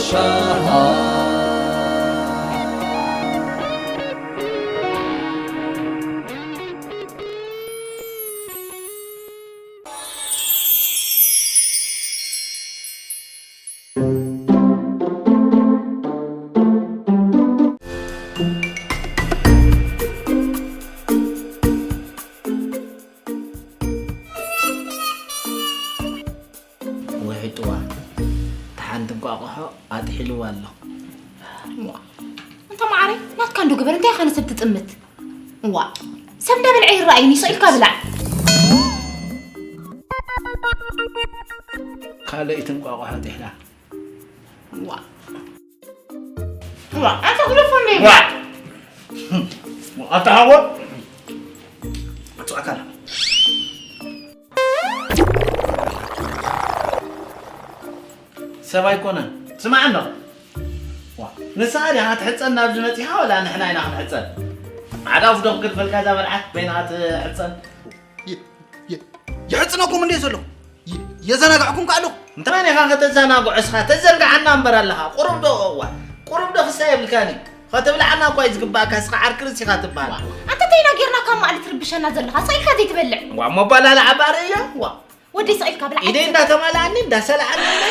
ሸሃ ውሒጥዋ። እታ ሓንቲ እንቋቑሖ ኣጥሒልዋ ኣሎ። ዋ፣ እንተ መዓረይ፣ ናትካ እንዶ ግበር፣ እንታይ ኢኻ ንሰብ ትጥምት? ዋ፣ ሰብ እንዳበልዐ ይረኣይኒ፣ ስቕ ኢልካ ብላዕ። ካልኣይቲ እንቋቑሖ ጥሒላ። ዋ። ዋ፣ ኣታ ግደፎ እንዶ ዋ። ይብላዕ። ኣታ ሃወ። ኣቶ ኣካል። ሰብ ኣይኮነን። ስማዕ እንዶ። ዋ፣ ንስኻ ዲኻ ክትሕጸን ናብዚ መጺኻ ወላ ንሕና ኢና ክንሕጸን? ሓደ ኣፍ ዶ ክግድፈልካ እዛ መርዓት በይንኻ ትሕጸን? የ-፣ የ-፣ ይሕጽነኩም እንደ ዘለኹ? የ-፣ የዘናጋዕኩም ከ ኣለኹ? እንተ መን ኢኻ ከተዘናግዖ እስኻ? ተዘንግዓና እምበር ኣለኻ። ቁሩብ ዶ፣ እዋ፣ ቁሩብ ዶ ክሳይ የብልካን እዩ? ከተብልዓና እኳ እዩ ዝግባእካ፣ እስኻ ዓርኪ ርእሲ ኢኻ ትበሃል። ኣንተ ተይና ጌርና ካብ ማዕሊ ትርብሸና ዘለኻ፣ ስቕ ኢልካ ዘይትበልዕ? ዋ፣ እሞ ኣባላልዓ ባርእ እያ። ዋ፣ ወደይ ስቕ ኢልካ ብላዕ። ኢደይ እንዳተማልኣኒ፣ እንዳሰላኣኒ ኢለ።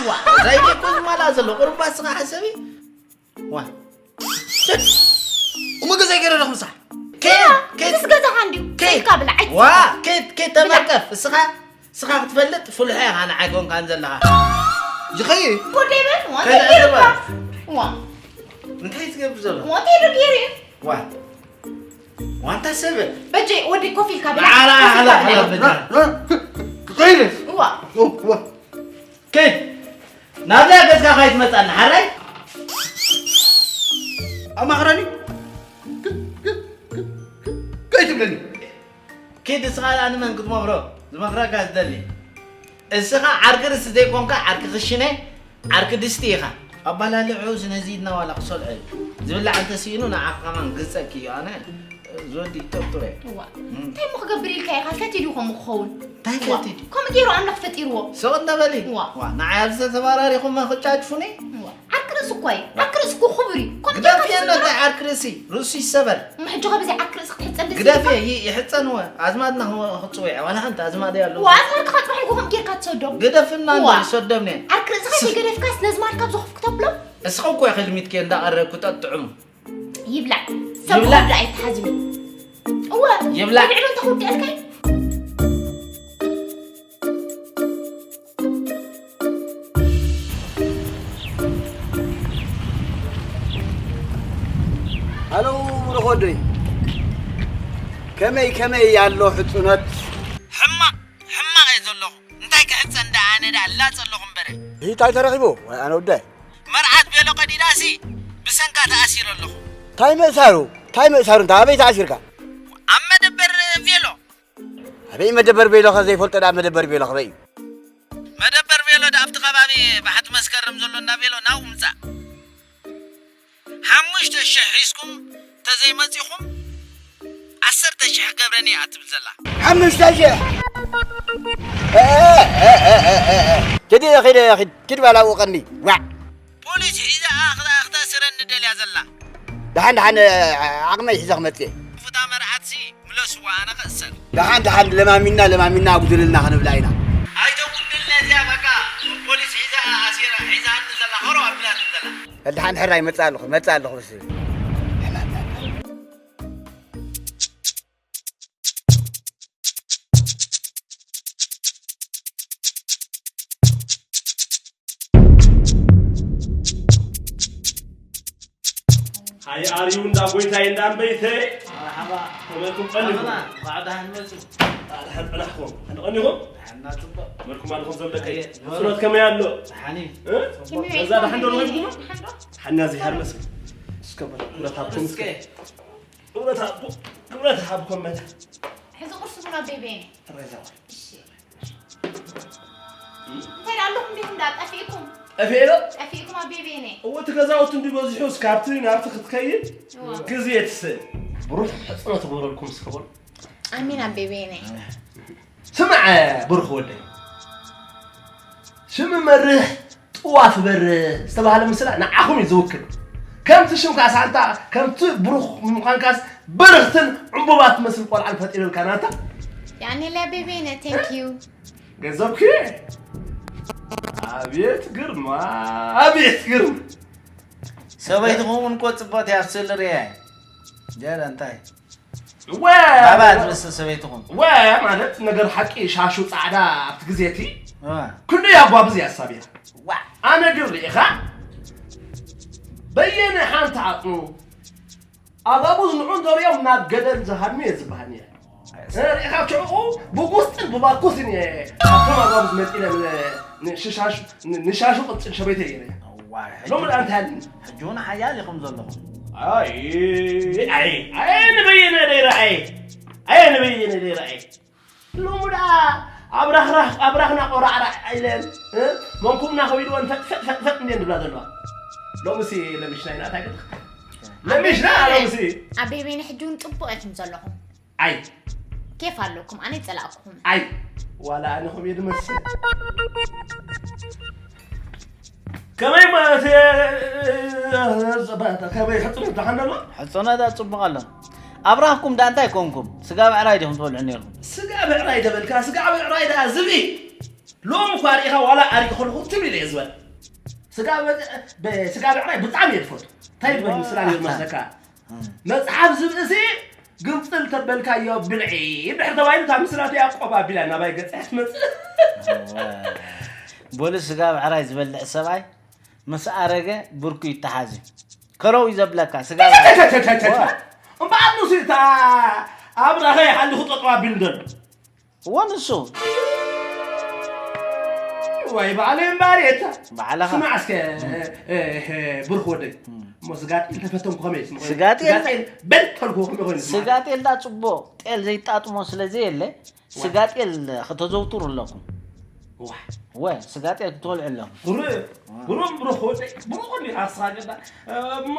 ዋ፣ እዛ ኢደይ እኮ ዝማልኣ ዘሎ፣ ቁሩብ እስኻ ሓሰቢ። ዋ። ሽት! እሞ ገዛይ ገይረ ዶ ክምሳሕ? ኬድ፣ ያ፣ ኬድ፣ እዚስ ገዛኻ እንድዩ። ኬድ። ስቕ ኢልካ ብላዕ፣ ኣይትስከፍ። ዋ፣ ኬድ፣ ኬድ፣ ብላዕ። ተመርቀፍ። እስኻ፣ እስኻ ክትፈልጥ ፍልሖ ኢኻ፣ ንዓይ ኮንካን ዘለኻ። ይኸይድ። ኮደይ በል፣ ዋ፣ ከይድ እንታይ ገይርካ? ኣለባ። ዋ። እንታይ ትገብር ዘሎ? ዋ፣ እንታይ ዶ ገይሩ እዩ? ዋ። ዋንታ ሰብ። በጀይ፣ ወዲ ኮፍ ኢልካ ብላዕ። ዓላ፣ ኮፍ ኢልካ ዓላ፣ ብላዕ። ዓላ፣ በጃ። ከይድ። ዋ። ዋ። ከይድ። ናብዛ ገጽካ ከይትመጻና፣ ሓራይ? ኣማኽረኒ። ከይትብለኒ። ኪድ እስኻ ደኣ ንመን ክትመኽሮ? ዝመኽረካ ዝደሊ። እስኻ ዓርኪ ርስቲ ዘይኮንካ፣ ዓርኪ ክሽነ፣ ዓርኪ ድስቲ ኢኻ። ኣባላልዕኡ ስነዚ ኢድና ዋላ ክሰልዖ እዩ። ዝብላዕ እንተስኢኑ ንዓኻ ከማን ግጸኪ እዩ። ኣነ ዝወዲ ይጠርጥሮ እየ። እዋ። እም። እንታይ እሞ ክገብር ኢልካ ኢኻ? ፈትዩ ድዩ ከምኡ ክኸውን? እንታይ እዋ። ፈትዩ ድዩ? ከምኡ ገይሩ ኣምላኽ ፈጢርዎ። ስቕ እንዳ በሊ። እዋ። ዋ፣ ንዓይ ኣብዚ ተተባራሪኹም ክጫጭፉኒ? እዋ። ዓርኪ ርእሲ እኮ እዩ። ዓርኪ ርእሲ እኮ ክቡር እዩ። ከምኡ ግደፍዮ ጌርካ እንዶ እንታይ ዓርኪ ርእሲ? ርእሱ ይሰበር። እሞ ሕጂ ኸ ብዘይ ዓርኪ ርእሲ ክትሕጸን ደስ ግደፍዮ፣ ይብለካ? ይ-፣ ይሕጸንዎ። ኣዝማድና ክወ-፣ ክጽውዕ፣ ዋላ ሓንቲ ኣዝማድ እያ ኣለዎ። እዋ፣ ኣዝማድካ ከጥፍሑ እኮ ከምኡ ጌርካ ትሰዶ። ግደፍና እንዶ እዋ። ይሰዶም ነን። ዓርኪ ርእስኻ ስ- ዘይገደፍካስ ነዝማድካ ኣብ ዝኸፍኩ ተብሎም? እስኻ እኮ ኢኺ ልሚትኪ እንዳቐረብኩ ጠጥዑሙ። ይብላዕ። ሰብ ይብላዕ። ብኸብዱ ኣይትሓዝኒ። እወ፣ ይብላዕ። ብልዕሉ እንተ ክውድኣልካ እዩ። ሃሎ፣ ብሩኽ ወደይ። ከመይ፣ ከመይ ኣሎ ሕጹነት? ሕማቕ፣ ሕማቕ እየ ዘለኹ። እንታይ ክሕጸ እንዳ ኣነ ደኣ ላጽ ኣለኹ እምበረ። ይህ እንታይ ተረኺቡ? ወይ ኣነ ወዳይ። መርዓት ቬሎ ቀዲዳሲ ብሰንካ ተኣሲረ ኣለኹ። ታይ ምእሳሩ? ታይ ምእሳሩ? እንታይ ኣበይ ተኣሲርካ? ኣብ መደበር ቬሎ። ኣበይ መደበር ቬሎ? ከ ዘይፈልጦ ደኣ መደበር ቬሎ ከበይ እዩ? መደበር ቬሎ ደኣ ኣብቲ ከባቢ ባሕቲ መስከረም ዘሎ እንዳ ቬሎ ናብኡ ምጻእ። ሓሙሽተ ሽሕ ሒዝኩም ተዘይመጺኹም ዓሰርተ ሽሕ ክገብረኒ እያ ትብል ዘላ። ሓሙሽተ ሽሕ? እ፣ እ፣ እ። ኪዲ፣ ኪዲ፣ ኪድ፣ ኪድ ባላ ውቐኒ። ዋዕ። ፖሊስ ሒዛ ክታ-፣ ክተእስረኒ ደልያ ዘላ። ደሓን፣ ደሓን፣ ዓቕመይ ሒዘ ክመጽእ እየ። ፉታ መርዓትሲ ምለስዋ፣ ኣነ ክእሰር። ደሓን፣ ደሓን፣ ለማሚና፣ ለማሚና ኣጉድልልና ክንብላ ኢና። ኣይተጉድል ነዚኣ በቃ። ፖሊስ ሒዛ ኣሲራ፣ ሒዛኒ ዘላ፣ ሆሮ ኣቢላትኒ ዘላ። ደሓን ሕራይ መጽእ ኣለኹ፣ መጽእ ኣለኹ፣ በስ። ሃይ ኣርዩ እንዳ ጎይታይ እንዳ እምበይተይ። መርሓባ። ከመይኩም ቀኒኹም? ሓመና፣ እንኳዕ ደሓን መጹ። ደሓን ጸናሕኩም። ደሓን ቀኒኹም? ደሓን ጽቡቕ። መልኩም ኣለኹም ሰብ ደቀይ። ኣየ፣ ጽሎት ከመይ ኣሎ? ደሓን እዩ። እ? ጽቡቕ። ገዛ ደሓን ዶ ረኺብኩም? ደሓን ዶ? ሓና እዚ ሃር መስል። እስከ በል፣ ክብረት ሃብኩም እስከ። እስከ። ክብረት ሃብኩም። ክብረት ሃብኩም መታ። ሕዚ ቁርሲ ቡና ቤቤ። ትረዛው። እሺ። እንታይ ደኣ ኣለኹም ዲኹም ደኣ ጠፊእኩም? ጠፊኤ ዶ? ጠፊእኩም ኣብ ቤቤኔ። እዎ፣ እቲ ገዛውቲ እንዲ በዚሑ እስካብቲ ናብቲ ክትከይድ እዎ። ግዜ ትስእ። ብሩኽ ሕጽኖ ትግበረልኩም እስከ በሉ። ኣሚን ኣብ ቤቤኔ። ስማዕ ብሩኽ ወደይ። ሽም መርህ እዋ ትበር ዝተባህለ ምስላ ንዓኹም እዩ ዝውክል። ከምቲ ሽምካስ ኣንታ ከምቲ ብሩኽ ምዃንካስ ብርኽትን ዕንቡባ ትመስል ቆልዓን ፈጢረልካ ናታ። ያኒ ለቢቢነ thank you። ገንዘብኪ ኣቤት ግርማ፣ ኣቤት ግርማ። ሰበይትኹም እውን እኮ ፅብቕቲ እያ ኣብ ስእሊ ሪአ። ጀረ እንታይ ወ- ባባ ትመስል ሰበይትኹም። ወ ማለት ነገር ሓቂ ሻሹ ፃዕዳ ኣብቲ ግዜ እቲ ዋ፣ ክንደይ ኣጓብዝ እያ ኣሳብ እያ። ዋ፣ ኣነ ግን ርኢኻ በየነ ሓንቲ ዓቕሙ ኣጋቡዝ ንዑ እንተሪኦም ናብ ገደል ዝሃድሙ እየ ዝበሃል እየ። ርኢኻ ሽዑ ብጉስጥን ብባኩስን እየ ኣብቶም ኣጋቡዝ መፂለ ንሻሹ ቅፅል ሸበይተ እየ። ዋ፣ ሕጂ ሎሚ ደኣ እንታይ ኣለን? ሕጂ እውን ሓያል ኢኹም ዘለኹም። ኣይ ኣይ ኣይ ንበየነ ደይረኣየ ኣይ ንበየነ ደይረኣየ ሎሚ ደኣ ኣብራኽራኽ ኣብራኽና ቆራዕራዕ ኢለን መንኩብና ከቢድወን ፈጥፈጥፈጥፈጥ እንዴ ንብላ ዘለዋ። ሎምሲ ለሚሽና ኢና እንታይ ገጥካ? ለሚሽና ሎምሲ። ኣቤቤነ ሕጂ እውን ፅቡቕ ኢኹም ዘለኹም። ኣይ ኬፍ ኣለኩም ኣነ ይፀላእኩኹም። ኣይ ዋላ ኣነ ከምኡ ድመስል ከመይ ማለት እየ? ከመይ ሕፅር ደሓን ደሎ? ሕፅነታ ፅቡቕ ኣሎ። ኣብራኽኩም ዳ እንታይ ኮንኩም? ስጋ ብዕራይ ዲኹም ትበልዑ ነርኩም? ስጋ ብዕራይ ደበልካ ስጋ ብዕራይ ደኣ ዝብኢ ሎም እኳ ርኢኻ ዋላ ኣሪግ ከለኹ ትብል ኢለ ዝበል። ስጋ በ- በ- ስጋ ብዕራይ ብጣዕሚ እየ ዝፈቱ። እንታይ ዝበል ምስላ እዩ መስለካ? መፅሓፍ ዝብእሲ ግምፅል ተበልካዮ ብልዒ ድሕር ተባሂሉ ካብ ምስላት ያዕቆብ ኣቢላ ናባይ ገፅ ትመፅእ። በሉ ስጋ ብዕራይ ዝበልዕ ሰብኣይ ምስ ኣረገ ብርኩ ይተሓዝ እዩ። ከረው እዩ ዘብለካ ስጋ እምበኣር ንሱ እታ ኣብ ራኸ ይሓልኹ ጠጠው ኣቢሉ ዘሎ እዎ ንሱ ወይ ባዕለይ እምበኣር የታ ባዕለኻ ስማዕ እስከ ብሩክ ወደይ እሞ ስጋ ጤል ተፈተንኩ ከመይ ስምዑ? ስጋ ጤል- ስጋ ጤል በል ተልኩ ከመይ ኮይኑ ስምዑ? ስጋ ጤል ዳ ፅቡቕ ጤል ዘይጣጥሞ ስለ ዘየለ ስጋ ጤል ከተዘውትሩ ኣለኩም። ዋ ወ ስጋ ጤል ክትበልዑ ኣለኹም። ብሩክ ብሩክ ብሩክ ወደይ ብሩክ እንዲ ኣሳገዳ እማ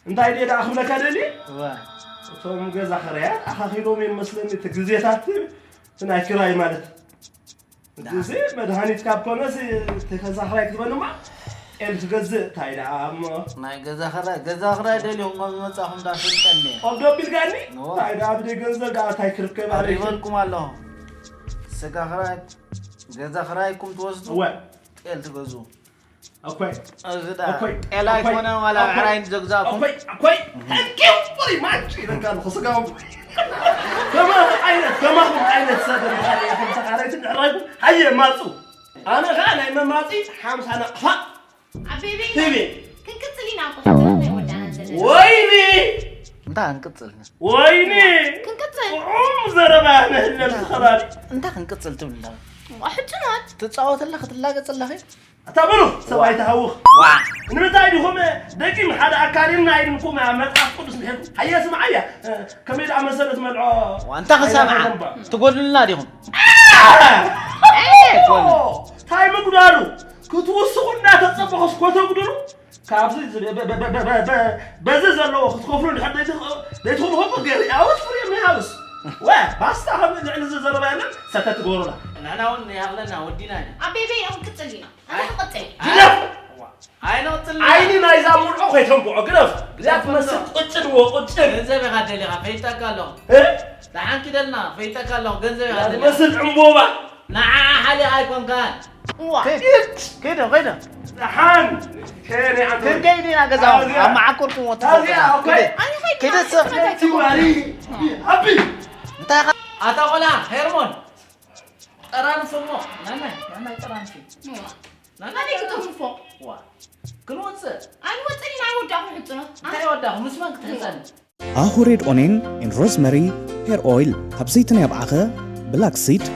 እንታይ ደኣ ክብለካ ደሊ ወ እቶም ገዛ ክራያት ኣኻኺሎም እዮም መስለኒ እቲ ግዜታት እቲ ናይ ክራይ ማለት ግዜ መድሃኒት ካብ ኮነስ እቲ ገዛ ክራይ ክትበልማ ጤል ክገዝእ እንታይ ደኣ እሞ ናይ ገዛ ክራይ ገዛ ክራይ ደልኹም ከም ዝመፃኹም ዳ ፈልጠኒ እየ። ኣብ ደቢልካኒ እዎ። እንታይ ደኣ ብደይ ገንዘብ ደኣ እንታይ ክርከብ ኣበይ ክርከብ? ኣሪበልኩም ኣለኹ። ስጋ ክራይ ገዛ ክራይኩም ትወስዱ እወ ጤል ትገዝኡ። እኮይ እዚ ዳ እኮይ ጤል ኣይኮነ ዋላ ብዕራይ ዘግዛእኩም እኮይ እኮይ ተንኪው ቁሪ ማጭ ይረካ ኣለኹ ስጋው ከማኹም ዓይነት ከማኹም ዓይነት ሰብ ተኻረይትን ዕራይኩም ሃየ ማፁ ኣነ ኸዓ ናይ መማፂ ሓምሳ ናቕፋ ኣቤቤ ህቤ ክንቅፅል ኢና እኮ ሕፅረት ናይ ወዳና ዘለና። ወይኒ እንታይ ክንቅፅል ወይኒ ክንቅፅል ጥዑም ዘረባ ነህለል ከባቢ እንታይ ክንቅፅል ትብል እንዳ ሕፅኖት ትፃወት ኣለኺ ትላገፅ ኣለኺ ኣታ በሉ ሰብኣይ ተሃውኽ ንምንታይ ዲኹም ደቂም ሓደ ኣካል ኢልና ኢልኩም መፅሓፍ ቅዱስ ንሕልኩም ሃየ ስምዓያ ከመይ ደኣ መሰለ ትመልዖ ዋንታ ክሰምዓ ትጎድሉልና ዲኹም እንታይ ምጉዳሉ ክትውስኹ እናተፀበኹስ ኮተጉድሉ ካብዚ በዚ ዘለዎ ክትከፍሉ ድሕር ዘይትኽእሉ ከ ገሪ ኣወት ፍርዮም ይሃብስ ወ ባስታ ከም ልዕሊ እዚ ዘረባ የለን ሰተ ትገብሩና ንሕና እውን ይሃብለና ወዲና ኢና ኣቤቤ እዮም ቅፅል ኢና ኣንታ ክቕፅል ግደፍ ኣይንቕፅል ዓይኒ ናይዛ ሙልዖ ከይተንብዖ ግደፍ እዚኣ ትመስል ቁጭን ወ ቁጭን ገንዘብ ኢኻ ደሊኻ ፈይጠካ ኣለኹ እ? ደሓን ኪደልና ፈይጠካ ኣለኹ ገንዘብ ኢኻ ደሊኻ ትመስል ዕምቦባ ንዓ ሓሊኻ ኣይኮንካን ዋ ከይደ ከይደ ደሓን ከኔ ዓንተ ክንከይድ ኢና ገዛ ኣብ መዓኮርኩም ወጥቶ ታዚኣ እኮ ከይደ ሰብ ነቲ ዋሪ ኣቢ እንታይ ኢኻ ኣታ ቆልዓ ሄርሞን ጠራንፎ እሞ ናናይ ናናይ ጠራንፊ ናናይ ክጠርንፎ ዋ ክንወፅእ ኣይንወፅን ኢና ኣይወዳኹም ሕፅኖት እንታይ ወዳኹ ምስ መን ክትሕፀኒ ኣሁ ሬድ ኦኔን ኤን ሮዝመሪ ሄር ኦይል ካብ ዘይቲ ናይ ኣብዓኸ ብላክ ሲድ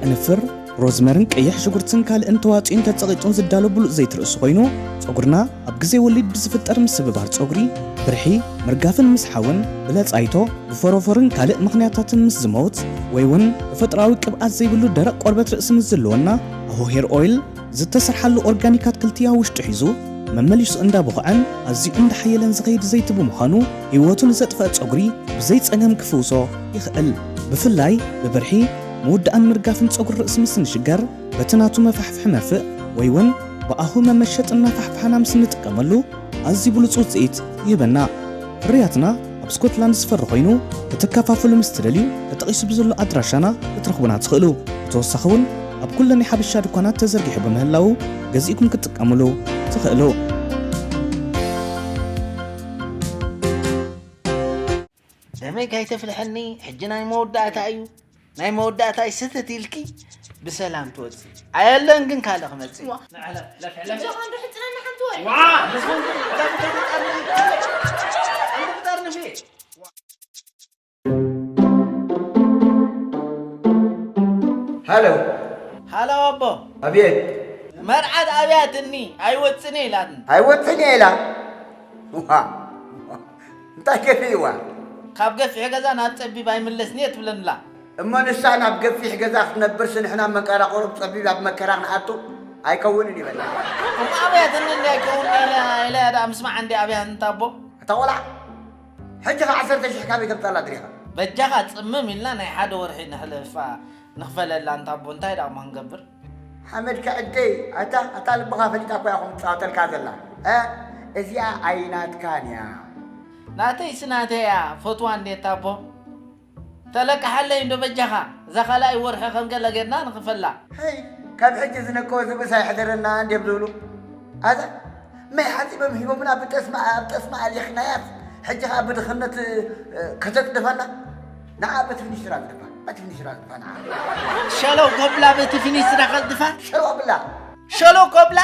ቅንፍር ሮዝመርን ቀይሕ ሽጉርትን ካልእን ተዋፅኡን ተፀቂጡን ዝዳሎ ብሉፅ ዘይቲ ርእሲ ኮይኑ ፀጉርና ኣብ ግዜ ወሊድ ብዝፍጠር ምስብባር ፀጉሪ ብርሒ ምርጋፍን ምስሓውን ብለፃይቶ ብፎሮፎርን ካልእ ምኽንያታትን ምስ ዝመውት ወይ እውን ተፈጥራዊ ቅብኣት ዘይብሉ ደረቕ ቆርበት ርእሲ ምስ ዝህልወና ኣሁ ሄር ኦይል ዝተሰርሓሉ ኦርጋኒክ ኣትክልቲ ኣብ ውሽጡ ሒዙ መመሊሱ እንዳቦኽዐን ኣዝዩ እንዳሓየለን ዝኸይድ ዘይቲ ብምዃኑ ህይወቱ ንዘጥፈአ ጸጉሪ ብዘይ ጸገም ክፍውሶ ይኽእል። ብፍላይ ብብርሒ ምውዳእን ምርጋፍን ጸጉሪ ርእሲ ምስ ንሽገር በቲ ናቱ መፋሕፍሒ መርፍእ ወይ እውን ብኣሁ መመሸጥና ፋሕፋሕና ምስ እንጥቀመሉ ኣዝዩ ብሉጽ ውጽኢት ይህበና። ፍርያትና ኣብ ስኮትላንድ ዝፈሪ ኮይኑ፣ ክትከፋፍሉ ምስ ትደልዩ፣ ተጠቒሱ ብዘሎ ኣድራሻና ክትረኽቡና ትኽእሉ። ብተወሳኺ እውን ኣብ ኩለን ናይ ሓበሻ ድኳናት ተዘርጊሑ ብምህላዉ፣ ገዚእኩም ክትጥቀምሉ ትኽእሉ። ደመይ ካይተፍልሐኒ፣ ሕጂ ናይ መወዳእታ እዩ። ናይ መወዳእታ እዩ፣ ስትት ኢልኪ ብሰላም ትወፂ። ኣየለን ግን ካልእ ክመፅእ እዩ። ዋ። ንዕለ፣ ለፍዕለ። እጆኻ እንዶ ሕፅረና ሓንቲ ወረ። ዋ፣ ንስኹም ግን ዕለቱ ተፈጣሪ ንፊ። ዕለቱ ተፈጣሪ ንፊ። ሃሎ። ሃሎ ኣቦ። ኣቤት። መርዓት ኣብያትኒ፣ ኣይወፅን እየ ኢላትኒ። ኣይወፅን እየ ኢላ? ዋ፣ እንታይ ገፊዕዋ? ካብ ገፊሕ ገዛ ናብ ጸቢብ ኣይምለስን እየ ትብለንላ። እሞ ንሳ ናብ ገፊሕ ገዛ ክትነብርስ ንሕና መንቀራቕሮ ጸቢብ ኣብ መከራ ክንኣቱ ኣይከውንን ይበላ። እሞ ኣብያትኒ እንዲ ኣይከውንን ኢላ፣ ኢላ እያ ደኣ ምስማዕ እንዲ ኣብያትኒ ታቦ። ኣታ ቆልዓ፣ ሕጂ ኸዓ ዓሰርተ ሽሕ ካበይ ተምጻላ ድሪኻ? በጃኻ ጽምም ኢልና ናይ ሓደ ወርሒ ነሕልፋ። ንኽፈለላ እንታ ኣቦ እንታይ ደኣ እሞ ክንገብር? ሓመድ ከዕደይ፣ ኣታ፣ ኣታ ልብኻ ፈሊጣ እኮ እያ ከምትጻወተልካ ዘላ። እ? እዚኣ ኣይናትካን እያ። ናተይስ ናተይ እያ፣ ፈትዋ እንዴታ ኣቦ። ተለቅሓለይ እንዶ በጃኻ፣ እዛ ካልኣይ ወርሒ ከም ገለ ጌርና ንኽፈላ። ሄይ፣ ካብ ሕጂ ዝነቀወ ዝብእስ ኣይሕደረና እንድዮም ዝብሉ። ኣዛ፣ ማይ ሓጺቦም ሂቦምና ብጠስማ፣ ኣብ ጠስማ ኣሊኽናያስ፣ ሕጂ ኸኣ ብድኽነት፣ እ፣ ከተጽድፈና? ንዓ በቲ ፍኒሽራ ግደፋ፣ በቲ ፍኒሽራ ግደፋ ንዓ። ሸለው ከብላ በቲ ፊኒስትራ ከጽድፋ? ሸለው ኣብላ። ሸለው ከብላ፣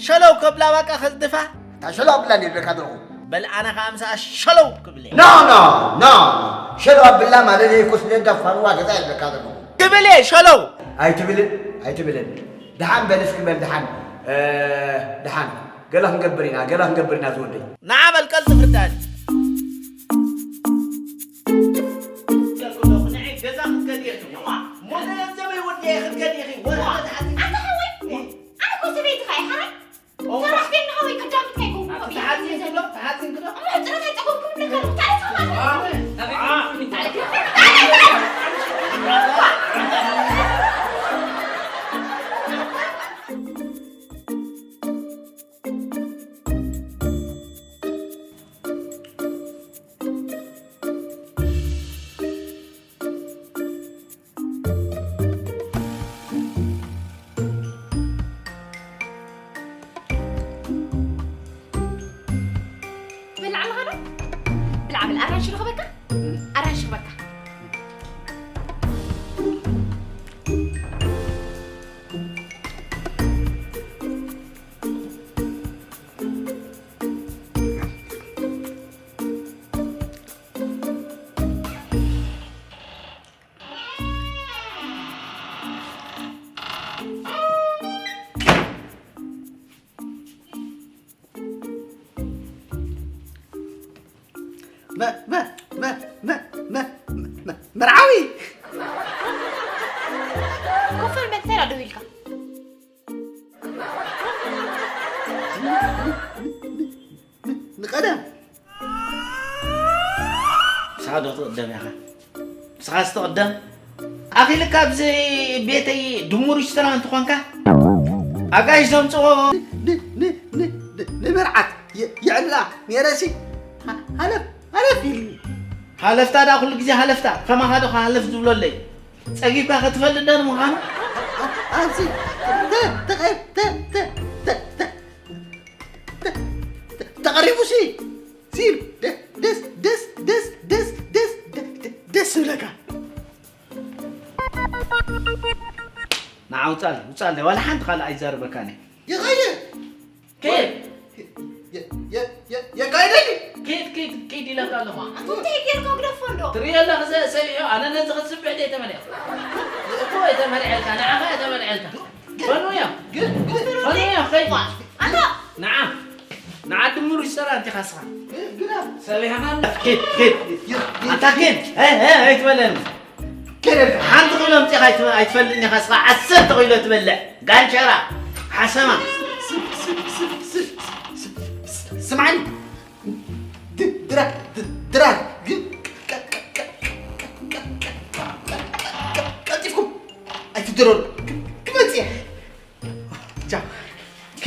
ሸለው ከብላ በቃ ከጽድፋ? እታ ሸለው ኣብላ እንድየ ዝብለካ ዘለኹ። በል ኣነ ኸኣ ምስኣ ሸለው ክብል እየ። ኖ፣ ኖ፣ ኖ። ሸለው ኣብላ ማለት እየ፣ ኩስ ደንዳ ፋንዋ ገዛ እየ ዝብለካ ዘለኹ። ክብል እየ ሸለው። ኣይትብልን፣ ኣይትብልን። ደሓን በል እስኪ በል ደሓን፣ እ፣ ደሓን። ገለ ክንገብር ኢና፣ ገለ ክንገብር ኢና ዝወደይ። ንዓ በል ቀልጥፍ ርዳእኒ። ንዒ ገዛ ክትከዲ ኢኺ። እዋ፣ ሞተ ገንዘበይ ወደየ ክትከዲ ኢኺ። ወላ ተሓቲ-፣ ኣታ ሓወይ፣ ኣነ እኮ ሰበይትኻ እየ፣ ሓራይ? ኦ። ሰራሕተኛ ሓወይ፣ ቀዳሚት ኣይኮንኩ እኮ። ተሓቲንኪ ዶ? ተሓቲንኪ ዶ? እሞ ሕጽረት ኣይጸገብኩን እኮ። ታዲያ ተማሪ። ዋ። ዋ። ብላዕ ኣለኻ ዶ? ብላዕ፣ ብላዕ፣ ኣራንሺ ረኽበካ? ኣራንሺ ረኽበካ? መ-፣ መ-፣ መ-፣ መ-፣ መ-፣ መ-፣ መ-፣ መርዓዊ! ኮፍ በል፣ እንታይ ደኣ ደው ኢልካ? ንቐደም። ንስኻ ዶ ትቕደም ኢኻ? ንስኻ ትቕደም? ኣኺልካ ኣብዚ ቤተይ ድሙ ሪስቶራንት ኾንካ? ኣጋይሽ ዘምጽኦ ን-፣ ን-፣ ን-፣ ን-፣ ን-፣ ንመርዓት የ-፣ የዕልላ ነይረሲ። ሃ-፣ ሃለፍ፣ ሃለፍ ኢልኒ። ሃለፍታ ደኣ ኩሉ ግዜ ሃለፍታ። ከማኻ ዶ ሃለፍ ዝብለለይ? ጸጊብካ ክትፈልጥ ዶ ንምዃኑ? ኣ-፣ ኣዚ ተ-፣ ተቐ-፣ ተ-፣ ተ-፣ ተ-፣ ተ-፣ ተ-፣ ተ-፣ ተቐሪቡሲ ሲል ደ-፣ ደስ፣ ደስ፣ ደስ፣ ደስ፣ ደስ፣ ደ-፣ ደ-፣ ደስ ዝብለካ። ንዓ ውጻለይ፣ ውጻለይ። ዋላ ሓንቲ ካልእ ኣይዛረበካን እየ። ይኸይድ። ከይድ። የ-፣ የ-፣ የ-፣ የካይደኒ። ከይድ፣ ከይድ፣ ከይድ ኢለካ ኣለኹ። ኣንተ እንታይ ጌርካ ግደፎ እንዶ? ትርኢ ኣለኻ፣ ዘ-፣ ሰሚዑ፣ ኣነ ነዚ ክጽብዕ ድየ ተመሊዐ? እኮ እየ ተመሊዐልካ፣ ንዓኻ እየ ተመሊዐልካ። ግን፣ ፈኑ እያ። ግን፣ ግን፣ ፈኑ እያ፣ ከይድ። ኣታ! ንዓ፣ ንዓ ድምሩ ይሰራ እንቲኻ ስኻ። ግን፣ ግን፣ ሰቢኻ ከይድ፣ ከይድ። የ-፣ የ-፣ ኣታ ከይድ፣ እ፣ እ፣ ኣይትበለኒ። ከይድ። ሓንቲ ኪሎ ኣምጺኻ ኣይትበ-፣ ኣይትፈልጥን ኢኻ ስኻ፣ ዓሰርተ ኪሎ ትበልዕ። ጋንሸራ፣ ሓሰማ። ስ-፣ ስ-፣ ስ-፣ ስ-፣ ስ-፣ ስ-፣ ስምዓኒ። ድ-፣ ድራ-፣ ድ-፣ ድራር፣ ግን ቀ-፣ ቀ-፣ ቀልጢፍኩም ኣይትደረሩ። ክ-፣ ክመጽእ እየ። ቻው።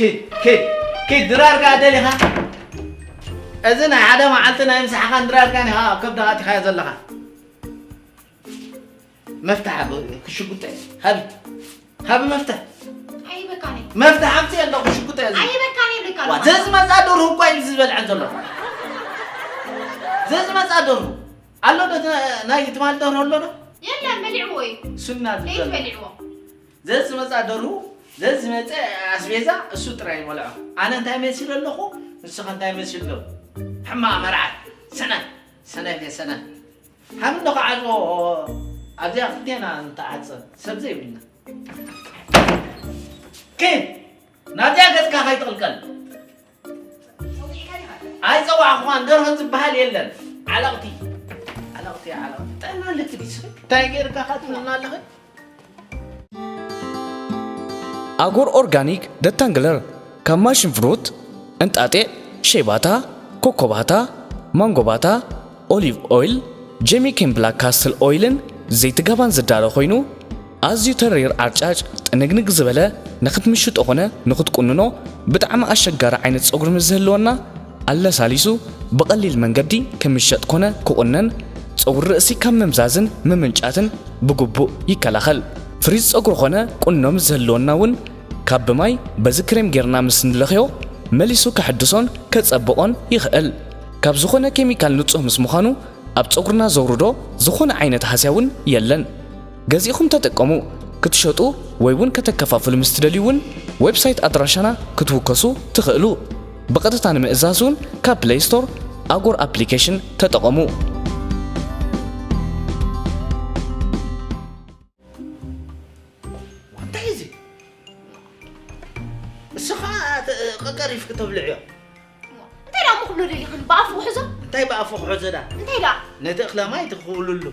ኪድ ኪድ ኪድ ድራርካ ደሊኻ። እዚ ናይ ሓደ መዓልቲ ናይ ምሳሕኻን ድራርካን ኢኻ ኣብ ከብድኻ ኣቲኻዮ ዘለኻ። መፍትሕ ኣብ ክሽጉጠ ሃቢ። ሃቢ መፍትሕ። ኣይበቃኒ። መፍትሕ ኣምፅእ ኣለኹ ክሽጉጠ እዚ። ኣይበቃኒ ይብለካ ዋ፣ ኣለኹ። ዘዝመፃ ደርሁ እኳ እዩ ዝበልዐን ዘሎ። ዘዝመፃ ደርሁ ኣሎ ዶ? እቲ ናይ ትማል ደርሁ ኣሎ ዶ? የለን፣ በሊዕዎ እዩ። ሱና ለይት ዝበልዐ። በሊዕዎ። ዘዝመፃ ደርሁ፣ ዘዝመፀ ኣስቤዛ እሱ ጥራይ ይበልዖ። ኣነ እንታይ መሲሉ ኣለኹ? ንስኻ እንታይ መሲሉ ኣሎ? ሕማቕ መርዓት። ሰነ፣ ሰነ፣ ሰነ። ሓምዶ ከዓጽዎ ኣብዚኣ ክልቴና ንተዓጸ ሰብ ዘይብልና። ኪድ ናብዚኣ ገጽካ ከይትቕልቀል። ኣይጸዋዕኹዋን ደርሆ ዝበሃል የለን። ዓለቕቲ ዓለቕቲ ዓለቕቲ ጥዕና ኣለኪ ድዩ? እንታይ ገይርካ ካትምና ኣለኺ? ኣጎር ኦርጋኒክ ደታንግለር ካብ ማሽን ፍሩት፣ እንጣጢዕ፣ ሸይባታ፣ ኮኮባታ፣ ማንጎባታ፣ ኦሊቭ ኦይል፣ ጀሚኬን ብላክ ካስትል ኦይልን ዘይቲ ጋባን ዝዳሎ ኮይኑ ኣዝዩ ተሪር ዓርጫጭ ጥንግንግ ዝበለ ንክትምሽጦ ኮነ ንክትቁንኖ ብጣዕሚ ኣሸጋሪ ዓይነት ፀጉሪ ምስ ዝህልወና ኣለሳሊሱ ብቐሊል መንገዲ ክምሸጥ ኮነ ክቑነን፣ ጸጉሪ ርእሲ ካብ ምምዛዝን ምምንጫትን ብግቡእ ይከላኸል። ፍሪዝ ጸጉሪ ኾነ ቁኖ ምስ ዝህልወና እውን ካብ ብማይ በዚ ክሬም ጌርና ምስ ንለኽዮ መሊሱ ከሐድሶን ከጸብቖን ይኽእል። ካብ ዝኾነ ኬሚካል ንጹህ ምስ ምዃኑ ኣብ ጸጉርና ዘውርዶ ዝኾነ ዓይነት ሃስያ እውን የለን። ገዚእኹም ተጠቀሙ። ክትሸጡ ወይ እውን ከተከፋፍሉ ምስ ትደልዩ እውን ዌብሳይት ኣድራሻና ክትውከሱ ትኽእሉ። ብቐጥታ ንምእዛዝ እውን ካብ ፕለይ ስቶር ኣጎር ኣፕሊኬሽን ተጠቐሙ። እንታይ እዚ? እስኻ ተ- ቀቀሪፍ ክተብልዕዮ። እንታይ ደኣ እሞ ክብሎ ደሊኽን ብኣፉ ክሕዞ? እንታይ ብኣፉ ክሕዞ ዳ? እንታይ ደኣ? ነቲ እኽለ ማይ ትኽውልሉ።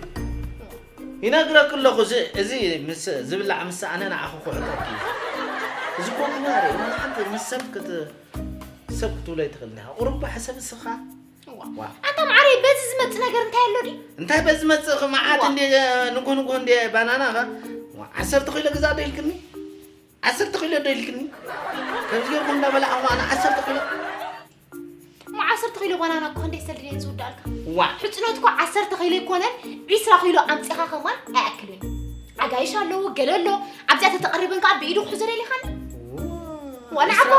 ይነግረክ ኣለኹ፣ እዚ- እዚ ምስ- ዝብላዕ ምስ ኣነ ንዓኹ ክሕጠኪ እዩ። እዚ እኮ ክባር እዩ። ወላ ሓንቲ ምስ ሰብ ክት- ሰብ ክትብሎ ኣይትኽእል እንዲኻ። ቁሩብ ሕሰብ እስኻ። እዋ። ዋ። ኣታ መዓረይ በዚ ዝመጽእ ነገር እንታይ ኣሎ ድዩ? እንታይ በዚ መጽእ መዓት ዋ። እንዴ ንጉህ ንጉህ እንዴ ባናና ኸ? ዋ፣ ዓሰርተ ኪሎ ግዛ ዶ ኢልክኒ? ዓሰርተ ኪሎ ዶ ኢልክኒ? ከምዚ ጌርኩም እንዳበላዕኹም ኣነ ዓሰርተ ኪሎ እሞ ዓሰርተ ኪሎ ባናና እኮ ክንደይ ሰልዲ ድየን ዝውዳእልካ? ዋ። ሕፅኖት እኮ ዓሰርተ ኪሎ ኣይኮነን ዒስራ ኪሎ ኣምፂኻ ከማን ኣይኣክልን እዩ። ኣጋይሽ ኣለዎ ገለ ኣሎ ኣብዚኣ ተተቐሪበን ከዓ ብኢዱ ክሕዞ ደሊኻኒ? ዋ ንዓባ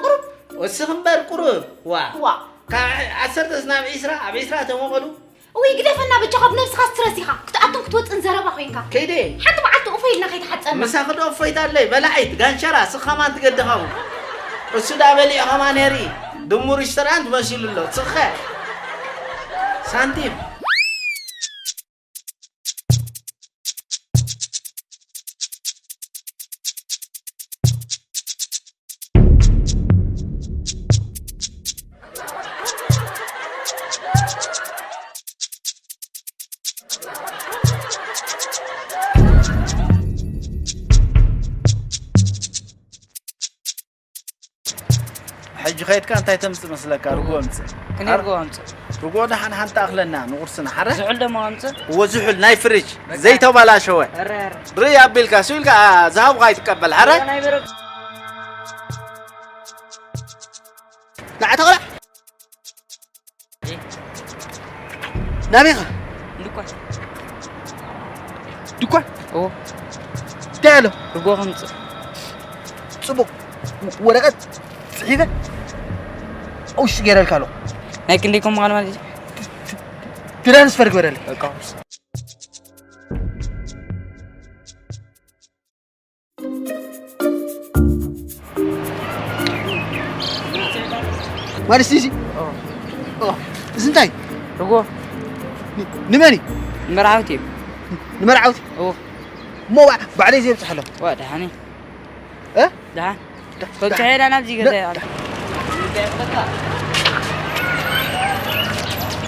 ቁሩብ እስኺ እምበር ቁሩብ ዋ ዋ ካብ ዓሰርተ ናብ ዒስራ ኣብ ዒስራ ተመቐሉ እውይ ግደፈና በጃኻ ብነብስኻ ስትረስ ኢኻ ክትኣቱን ክትወፅን ዘረባ ኮይንካ ከይደ ሓንቲ መዓልቲ ኡፈ ኢልና ከይትሓፀና ምሳኺ ዶ እፎይታ ኣለይ በላዒት ጋንሸራ ስኻ ማን ትገድኻ እውን እሱ ዳ በሊዑ ኸማን የርኢ ድሙ ሪስቶራንት መሲሉ ኣሎ ስኸ ሳንቲም ሕጂ ከይድካ እንታይ ተምጽእ መስለካ? ርጎ ኣምጽእ። ክንደይ ርጎ ኣምጽእ? ርጎ ደሓን ሓንቲ ኣኽለና ንቁርስና ሓረ። ዝሑል ደሞ ኣምጽእ። እዎ ዝሑል ናይ ፍሪጅ ዘይተባላሸወ። ርኢ ኣቢልካ ስኢልካ ዝሃብኻ ኣይትቀበል ሓረ። ናይ በረድ። ንዓ ተቕላዕ። ናበይ ኢኻ? ድኳን። ድኳን? እዎ። እንታይ ኣሎ? ርጎ ከምጽእ። ጽቡቕ። ወረቐት ጽሒፈ ኣብ ውሽጢ ገይረልካ ኣለኹ። ናይ ክንደይ ከም ምዃኑ ማለት እዩ? ትራንስፈር ግበረለይ። በቃ። ማለት እዚ እዚ እንታይ ርጎ ንመን እዩ? መርዓውቲ እዩ። ንመርዓውቲ እዎ። እሞ ባዕለይ ዘየብፅሐሎም ዋ ደሓኒ እ? ደሓን በብፅሐ ኢላ ናብዚ ገዛ ይኣሉ።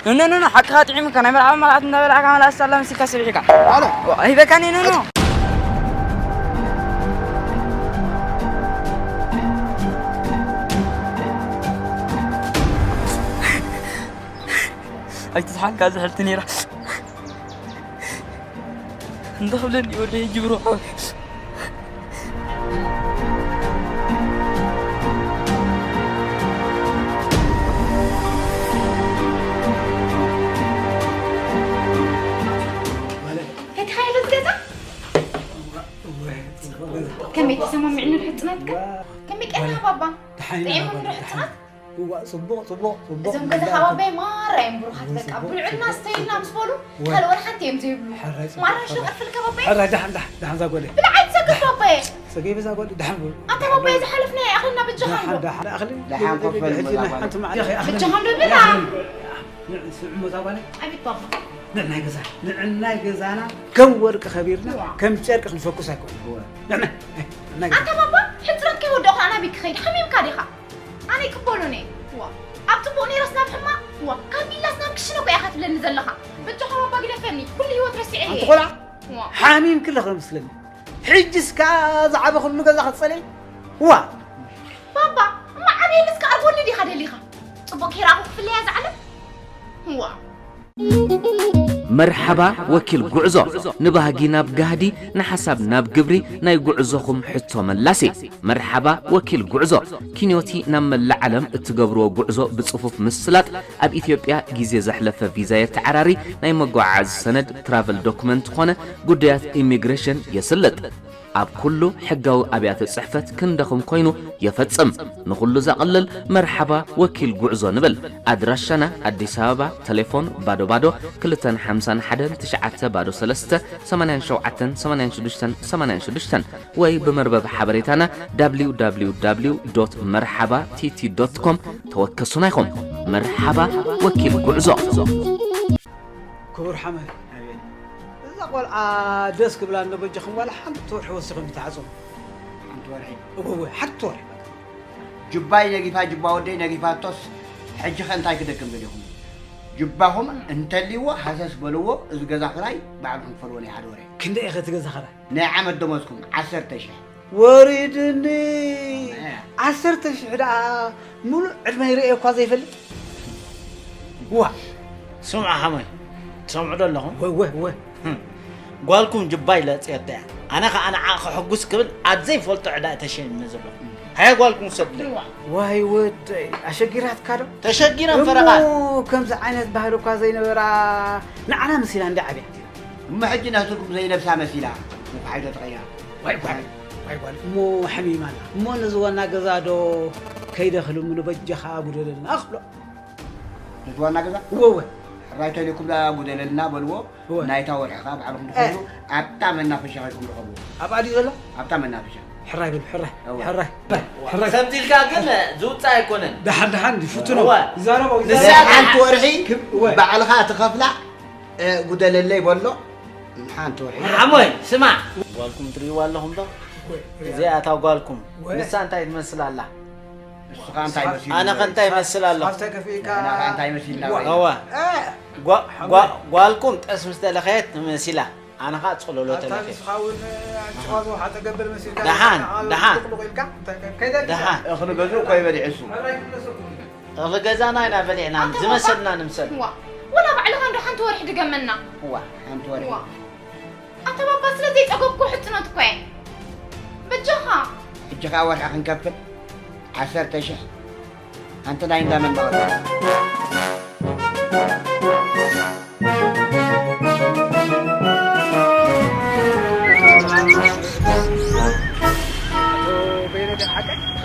ኖ ኖ ኖ ሓቅኻ ጥዒሙካ ናይ መርዓዊ መርዓት እንዳበላዕካ መላስ ኣላ መሲልካ ሰቢሕካ። ኣሎ ሂበካኒ ኖ ኖ። ኣይትስሓንካ ዝሕልቲ ነይራ። እንተኽብለኒ ወደይ ጅብሮ። ከመይ ተሰማሚዕኒ ሕጽናትካ? ከመይ ቀና ባባ? ጥዒሞም ዶ ሕጽናት? እዋ፣ ጽቡቕ፣ ጽቡቕ፣ ጽቡቕ። እዞም ገዛ ከባቢ ማራ እዮም ብሩኻት። በቃ ብልዑልና ስተይልና ምስ በሉ ካልእ ወላ ሓንቲ እዮም ዘይብሉ። ማራ ሽቕርፍል ከባቢ። ሕራይ፣ ደሓን፣ ደሓን፣ ደሓን ዛጎለ። ብልዓይ ትሰክፍ ባባየ። ጸገይ በዛ ጓል ደሓን በሉ። ኣታ ባባየ ዝሓለፍና ኣኽልና ብጃኻ ደሓን፣ ደሓን፣ ኣኽሊ። ደሓን ኮፍ በሉ። ሓንቲ መዓልቲ ብጃኻ ዶ ብላ? ንዕን ስምዑ ዛጓለ። ኣቤት ባባ። ንዕናይ ገዛ፣ ንዕናይ ገዛና ከም ወርቂ ከቢርና፣ ከም ጨርቂ ክንፈኩስ ኣይኮነን። ንዕናይ፣ ንዕናይ ገዛ። ኣታ ባባ፣ ሕጽረት ከይወደኹ ኣናበይ ክኸይድ? ሓሚምካ ዲኻ? ኣነ ይቅበሎን እየ። ዋ፣ ኣብ ጽቡቕ ነይረስ ናብ ሕማቕ፣ ዋ፣ ካብ ቢላስ ናብ ክሽነ እኮ ኢኻ ትብለኒ ዘለኻ። በጃኻ ባባ ግደፈኒ፣ ኩሉ ህይወት ረሲዐ ኣንቲ እየ። ቆልዓ፣ ዋ። ሓሚምኪ ኣለኺ መስለኒ። ሕጅስ ከኣ ዝዓበኽሉ ገዛ ክትጸልኢ? ዋ። ባባ፣ እማ ዓብየልስ ከኣ ኣርጎኒ ዲኻ ደሊኻ? ጽቡቕ ከይረኣኹ ክፍለያ እዛ ዓለም? ዋ። መርሓባ ወኪል ጉዕዞ፣ ንባህጊ ናብ ጋህዲ፣ ንሓሳብ ናብ ግብሪ፣ ናይ ጉዕዞኹም ሕቶ መላሲ። መርሓባ ወኪል ጉዕዞ፣ ኪንዮቲ ናብ መላእ ዓለም እትገብርዎ ጉዕዞ ብጽፉፍ ምስላጥ፣ ኣብ ኢትዮጵያ ግዜ ዘሕለፈ ቪዛ የተዓራሪ፣ ናይ መጓዓዓዚ ሰነድ ትራቨል ዶክመንት ኾነ ጉዳያት ኢሚግሬሽን የስልጥ። ኣብ ኩሉ ሕጋዊ ኣብያተ ጽሕፈት ክንደኹም ኮይኑ የፈጽም። ንኹሉ ዘቕልል መርሓባ ወኪል ጉዕዞ ንብል። ኣድራሻና ኣዲስ ኣበባ፣ ተሌፎን ባዶ ባዶ ክልተን ሓምሳን ሓደን ትሽዓተ ባዶ ሰለስተ ሰማንያን ሸውዓተን ሰማንያን ሽዱሽተን ሰማንያን ሽዱሽተን ወይ ብመርበብ ሓበሬታና www መርሓባ ቲቲ ዶት ኮም ተወከሱና ኢኹም። መርሓባ ወኪል ጉዕዞ። ክቡር ሓመድ፣ እዛ ቆልዓ ደስ ክብላ እንዶ በጃኹም ዋላ ሓንቲ ወርሒ ወሲኹም ይትሓጽቡ። ሓንቲ ወርሒ? እወ፣ እወ፣ ሓንቲ ወርሒ በቃ። ጁባይ ነጊፋ ጁባ ወደይ ነጊፋቶስ ሕጂ ኸ እንታይ ክደግም ደሊኹም? ጁባኹም እንተልይዎ ሃሰስ በልዎ፣ እዚ ገዛ ክራይ ባዕልኹም ክፈልዎ ናይ ሓደ ወርሒ። ክንደይ ኢኸ እቲ ገዛ ክራይ? ናይ ዓመት ደሞዝኩም ዓሰርተ ሽሕ። ወሪድኒ። ዓሰርተ ሽሕ ደኣ ሙሉእ ዕድመይ ርእየ እኳ ዘይፈልጥ። ዋ ስምዑ ሓሞይ ትሰምዑ ዶ ኣለኹም? ወ ወ ወ ጓልኩም ጅባይ ለፅየቶ እያ። ኣነ ከዓ ንዓ ከሐጉስ ክብል ኣብ ዘይፈልጦ ዕዳ እየ ተሸሚመ ዘለኹ። ሃየ ጓልኩም ውሰዱለይ። ዋይ ወደይ ኣሸጊራትካ ዶ? ተሸጊረ እሞ ፈረቓ። ከምዚ ዓይነት ባህሊ እኳ ዘይነበራ ንዓና መሲላ እንዲ ዓብያ። እሞ ሕጂ ነትርኩም ዘይነብሳ መሲላ ንፋሓይቶ ተቐይራ። ዋይ ጓል ዋይ ጓል እሞ ሓሚማና እሞ ነዚ ዋና ገዛ ዶ ከይደ ክልምኑ በጃኻ ጉደለልና ክብሎ። ነቲ ዋና ገዛ እወ እወ ሕራይ ተልእኩም ደኣ ጉደለልና በልዎ። እወ ናይታ ወርሒ ከኣ ባዕልኹም ትኸዱ ኣብታ መናፈሻ ከይድኩም ርኸብዎ። ኣብኣ ድዩ ዘሎ? ኣብታ መናፈሻ። ሕራይ በሉ ሕራይ እወ ሕራይ ሕራይ ከምዚ ኢልካ ግን ዝውፃእ ኣይኮነን። ደሓን ደሓን እንዲ ፍትኖ እወ ይዛረቦ ንሳ ይዛረቦ። ሓንቲ ወርሒ እወ ባዕልኻ ትኸፍላ። ጉደለለይ በሎ ሓንቲ ወርሒ ሓሞይ ስማዕ ጓልኩም ትርእይዋ ኣለኹም ዶ እዚኣ እታ ጓልኩም ንሳ እንታይ ትመስል ኣላ ኣነ ኸ እንታይ መስል ኣለኹ እንታይ መስል ኣለኹ እንታይ መስል ኣለኹ እዋ ጓልኩም ጠስ ምስ ተለኸየት መሲላ ኣነ ኸዓ ጸሎሎ ተለኸ ደሓን ደሓን ደሓን እኽሊ ገዝኡ እኮ ይበሊዕ እሱ እኽሊ ገዛና ኢና በሊዕና ዝመሰልና ንምሰል። እዋ ወላ ባዕልኻ እንዶ ሓንቲ ወርሒ ድገመና። እዋ ሓንቲ ወርሒ። እዋ ኣታ ባባ ስለ ዘይጸገብኩ ሕጽኖት እኮ እየ። በጃኻ። ሕጂ ኸኣ ወርሒ ክንከፍል ዓሰርተ ሽሕ ኣንቲ ናይ እንዳ መናወሪ።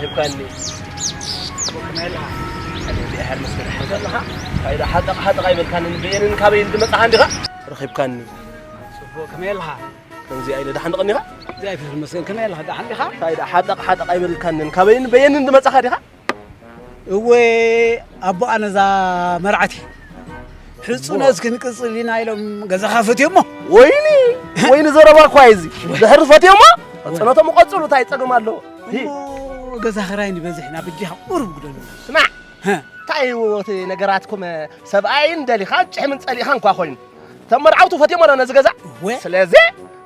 ሂብካኒ ሓጠቕ ሓጠቕ ኣይበልካንን በየንን ካበይን ዝመጻኻ እንዲኻ ረኺብካኒ። ጽቡቕ ከመይ ኣለኻ? ከምዚኣ ኢለ ደሓን ዶ ቀኒኻ? እግዚኣብሔር ይመስገን ከመይ ኣለኻ? ደሓን ዲኻ? እንታይ ደኣ ሓጠቕ ሓጠቕ ኣይበልካንን ካበይን በየንን ዝመጻኻ ዲኻ? እወ ኣቦኣ ነዛ መርዓቲ ሕጹነት ክንቅጽል ኢና ኢሎም ገዛኻ ፈትዮሞ። ወይኒ ወይኒ ዘረባ እኳ እዩ እዚ። ድሕሪ ፈትዮሞ ሕጽነቶም ቀጽሉ እንታይ ጸገም ኣለዎ? እሞ ገዛ ኽራይ ንበዝሕ ኢና በጃኻ ቁሩብ ግደሉ። ስማዕ እንታይ እዩ እቲ ነገራትኩም ሰብኣይን ደሊኻን ጭሕምን ጸሊእኻን እኳ ኮይኑ እቶም መርዓውቲ ፈትዮሞ ዶ ነዚ ገዛ? እወ። ስለዚ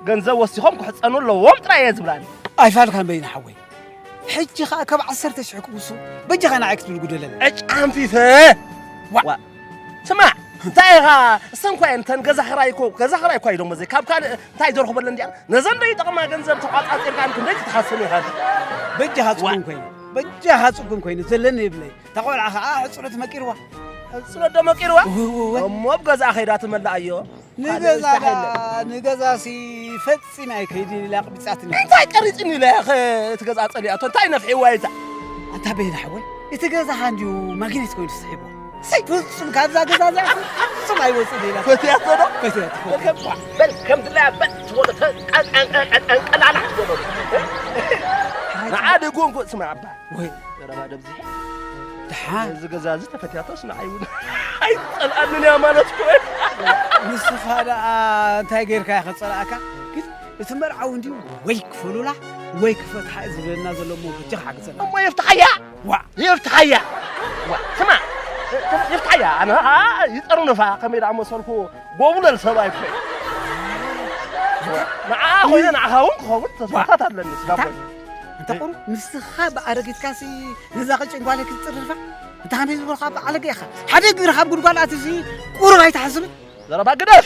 ገንዘብ ወሲኾም ክሕጸኑ ኣለዎም ጥራይ እየ ዝብላኒ። ኣይፋልካን በይነ ሓወይ። ሕጂ ኸኣ ካብ ዓሰርተ ሽሕ ክውሱ በጃኻ ንዓይ ክትብል ጉደለኒ። ዕጭ ኣንፊፈ ዋ ስማዕ እንታይ ኢኻ እሰን እኳ እየን እተን ገዛ ኽራይ እኮ ገዛ ኽራይ እኳ ኢሎሞ ዘይ ካብ ካልእ እንታይ ዘርኽበለን እንዲኣን ነዘን ዶ ይጠቕማ ገንዘብ ተቋጻጺርካን ክንደይ ክትሓስን ኢኻ በጃኻ ጽጉም ኮይኑ በጃኻ ጽጉም ኮይኑ ዘለኒ ይብለይ እታ ቆልዓ ኸኣ ሕጽረት መቂርዋ ጽሎት ዶ መቂርዋ? እወ፣ እወ፣ እወ። እሞ ኣብ ገዛኣ ከይዳ ትመልኣዮ። ካልእ ንገዛ ስራሕ ዳ-፣ የለን። ንገዛሲ ፈጺማ እየ ከይዲ ኢላ ኣቕቢጻትኒ። እንታይ ቀሪጽኒ ኢለ እየ ኸ-፣ እቲ ገዛኣ ጸሊኣቶ? እንታይ ነፍሒዋ እታ? ኣንታ በይና ሓወይ፣ እቲ ገዛኻ እንድዩ ማግኔት ኮይኑ ተስሒብዎ። ሰይ፣ ፍጹም ካብዛ ገዛ እዚኣ ፍጹም ኣይወጽእን ኢላ። ፈትያቶ ዶ? ፈትያቶ። በል፣ በል፣ ከም ድላያ በል፣ ትወ-፣ ተ-፣ ቀ-፣ ቀ-፣ ቀ-፣ ቀ-፣ ቀላላ ትወ-፣ ንዓ ደጎንጎ ስማዕ ኣባ። ወይ። ዘረባ ደብዚሐ። ደሓን። እዚ ገዛ እዚ ተፈትያቶስ ንዓይ እውን ኣይጸልኣንን እያ ማለት እኮ እዩ። ንስኻ ደኣ እንታይ ጌርካ ኢኻ ጸላእካ? ግን እቲ መርዓዊ እንድዩ ወይ ክፈሉላ ወይ ክፈትሓ እዩ ዝብለና ዘሎ እሞ በጃኻ ሓግዘና። እሞ የፍትሓያ። ዋ። የፍትሓያ። ዋ። ስማ። የፍትሓያ። ኣነ ኸዓ ይጠርንፋ ከመይ ደኣ መሰልኩ ጎብለል ሰብኣይ እኮ እዩ። ንዓኣ ኮይነ ንዓኻ እውን ክኸውን ተስፋታት ኣለኒ ስጋቦይ። እንታይ ቁሩ ንስኻ ብኣረጊትካሲ ነዛ ቀጭን ጓለይ ክትጽርርፋ? እንተ ከመይ ዝበልካ በዓለገ ኢኻ። ሓደ እግሪ ካብ ጉድጓድ ኣትዩሲ ቁሩብ ኣይትሓስብን? ዘረባ ግደፍ።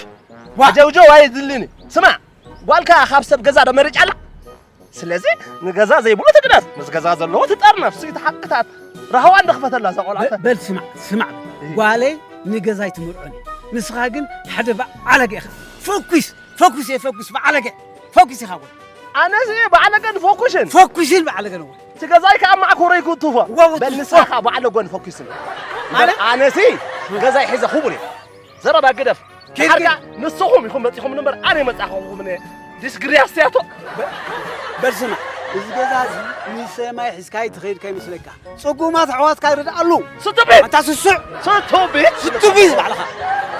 ዋ። ዓጀውጀው ኣየድልኒ። ስማዕ፣ ጓልካ ካብ ሰብ ገዛ ዶ መሪጫ ኣላ? ስለዚ ንገዛ ዘይብሉ ትግደፍ፣ ምስ ገዛ ዘለዎ ትጠርነፍ። ስኢት ሓቅታት ራህዋ እንደ ክፈተላ እዛ ቆልዓ። በ-፣ በል ስማዕ፣ ስማዕ። እህ። ጓለይ ንገዛይ ትምርዖኒ። ንስኻ ግን ሓደ በዓለገ ኢኻ። ፈኩስ፣ ፈኩስ እየ፣ ፈኩስ፣ በዓለገ። ፈኩስ ኢኻ ወ። ኣነስ እየ በዓለገን ፈኩስን። ፈኩስን በዓለገን ወ። እቲ ገዛይ ከኣ ማዕኮረይ ክትፎ። ወ-፣ ወ-፣ በል ንስኻ ከኣ በዓለጎን ፈኩስን። ማለት? ኣነሲ ገዛይ ሒዘ ክቡር እየ። ዘረባ ግደፍ። ኬድ፣ ዳሓር ኬድ። ከኣ ንስኹም ኢኹም መጺኹም እምበር ኣነ መጻኹኹም እየ። ዲስግሪያስ ያቶ። በ-፣ በል ስማዕ፣ እዚ ገዛ እዚ ንሰማይ ሒዝካይ ትኸይድ ከይመስለካ። ጽጉማት ኣሕዋትካ ይርድኣሉ። ስቱፒድ! ኣታ ስሱዕ! ስቱፒድ! ስቱፒድ ባዕልኻ።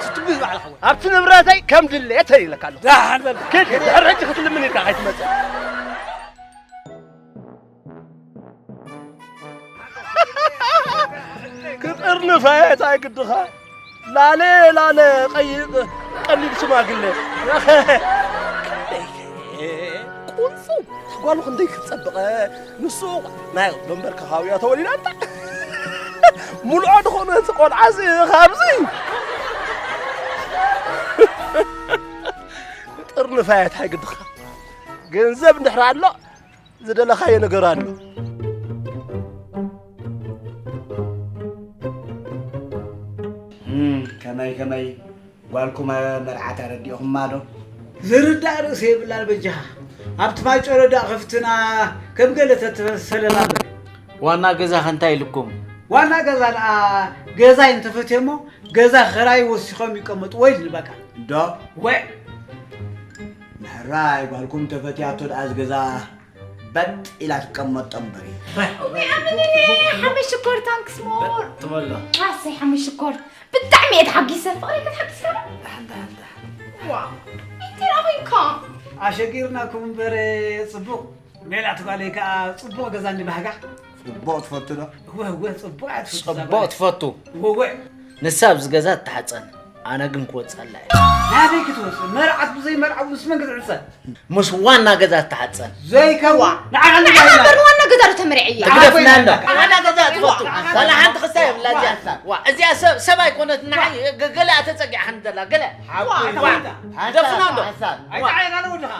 ስቱፒድ ባዕልኻ ወ። ኣብቲ ንብረተይ ከም ድሌተይ ኢለካ ኣለኹ። ደሓን በል። ኬድ፣ ኬድ። ድሕሪ ሕጂ ክትልምን ኢልካ ከይትመጽእ። ክጥርንፋ እየ፣ እንታይ ግድኻ? ላለ፣ ላለ፣ ቀይ-፣ ቀሊል ሽማግለ። ቁንጹ፣ ጓሉ ክንደይ ክትጸብቐ። ንሱ ናይ ደንበር ከኻብያ ተወሊዳ እንታ። ሙሉዖ ዝኾነ እቲ ቆልዓ እዚ ካብዚ። ክጥርንፋ እየ፣ እንታይ ግድኻ? ገንዘብ እንድሕር ኣሎ፣ ዝደለኻዮ ነገር ኣሎ። እም፣ ከመይ ከመይ ጓልኩም መርዓት ኣረዲእኹማ ዶ? ዝርዳእ ርእሲ የብላን በጃኻ። ኣብቲ ማይጨሎ ዳእ ከፍትና ከም ገለ ተተመሰለና በል። ዋና ገዛኸ እንታይ ኢልኩም? ዋና ገዛ ደኣ ገዛይ እንተፈትየሞ ገዛ ኸራይ ወሲኾም ይቀመጡ ወይ ልበቃ። እንዶ? ወ። ምሕራይ ጓልኩም ተፈትያቶ ደኣ ዝገዛ በጥ ኢላ ትቀመጦ እምበር እዩ። እውይ፣ ኣመለለ፣ ሓመድ ሽኮር፣ ታንክስ ሞር። ትበሎ። ኣሰይ፣ ሓመድ ሽኮር፣ ብጣዕሚ እየ ተሓጊሰ። ፍቕረይ ከተሓጊስካ ዶ? ደሓን፣ ደሓን፣ ደሓን። ዋው፣ እንታይ ደኣ ኮይንካ? ኣሸጊርናኩም እምበር፣ ጽቡቕ። ሜላት ጓለይ ከኣ ጽቡቕ ገዛ እንዲ ባህጋ። ጽቡቕ ትፈቱ ዶ? እወ፣ እወ፣ ጽቡቕ እያ ትፈቱ እዛ ጽቡቕ ጓለይ። ትፈቱ። እወ፣ እወ። ንሳ ኣብዚ ገዛ ትተሓጸን፣ ኣነ ግን ክወጽኣላ እየ። ናበይ ክትወጽእ? መርዓት ብዘይ መርዓዊ ምስ መን ክትዕጸ? ምስ ዋና ገዛ ትሓጸን። ዘይከዋ። ዋ። ንዓኻ ንዓኻ ንባህልና። እምበር ንዋና ገዛ ዶ ተመርዕየ? ትግደፍና እንዶ። ዋና ገዛ ትፈቱ። ዋላ ሓንቲ ክስታይ የብላ እዚኣ። ዋ። ዋ፣ እዚኣ ሰብ፣ ሰብ ኣይኮነት፣ ንዓይ ገ-፣ ገለ ተጸጊዓ ከም ዘላ፣ ገለ። ሓቁ እዩ። ዋ። ሓሳብ፣ ግደፍና እንዶ። ሓሳብ። ዋ። ኣይተዓየናን ወድኻ።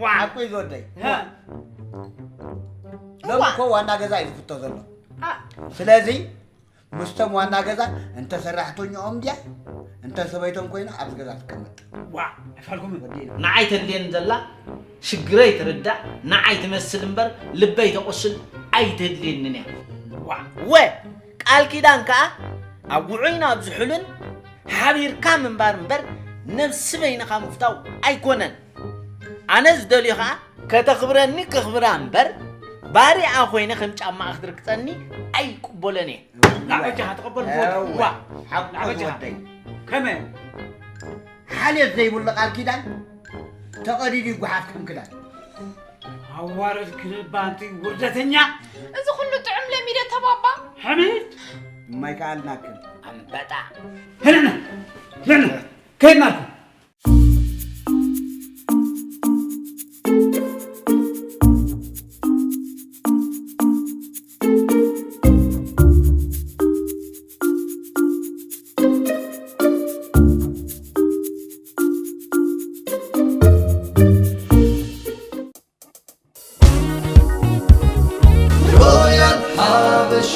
ዋ። ሓቁ እዩ ዝወደይ። እ። ሎሚ እኮ ዋና ገዛ እዩ ዝፍቶ ዘሎ። ኣ። ስለዚ ምስቶም ዋና ገዛ እንተ ሰራሕተኛኦም ድያ እንተ ሰበይቶም ኮይና ኣብዚ ገዛ ትቀመጥ። ዋ፣ ኣይፋልኩምን። ወዲእና። ንዓይ ተድልየኒ ዘላ ሽግረይ ትርዳእ፣ ንዓይ ትመስል እምበር ልበይ ተቑስል ኣይተድልየንን እያ። ዋ። ወ፣ ቃል ኪዳን ከኣ ኣብ ውዑይን ኣብ ዝሑልን ሓቢርካ ምንባር እምበር ነብሲ በይንኻ ምፍታው ኣይኮነን። ኣነ ዝደልዮ ኸኣ ከተኽብረኒ ከኽብራ እምበር፣ ባሪኣ ኮይነ ከም ጫማኣ ክትርግጸኒ ኣይቅበሎን እየ። ንዓ በጃኻ ተቐበል። እወ። ዋ። ሓቁ ንዓ በጃኻ። ወደይ። ከመይ? ሓልዮት ዘይብሉ ቃል ኪዳን ተቐዲዱ ይጓሓፍ ከም ክዳን። ኣዋረድክኒ ባንቲ ውርደተኛ። እዚ ኩሉ ጥዑም ለሚደ ተባባ። ሓሚድ። እማይ ከኣልናክን። ኣንበጣ። ሄድና። ሄድና። ከይድናልኩም። ሮያል ሓበሻ።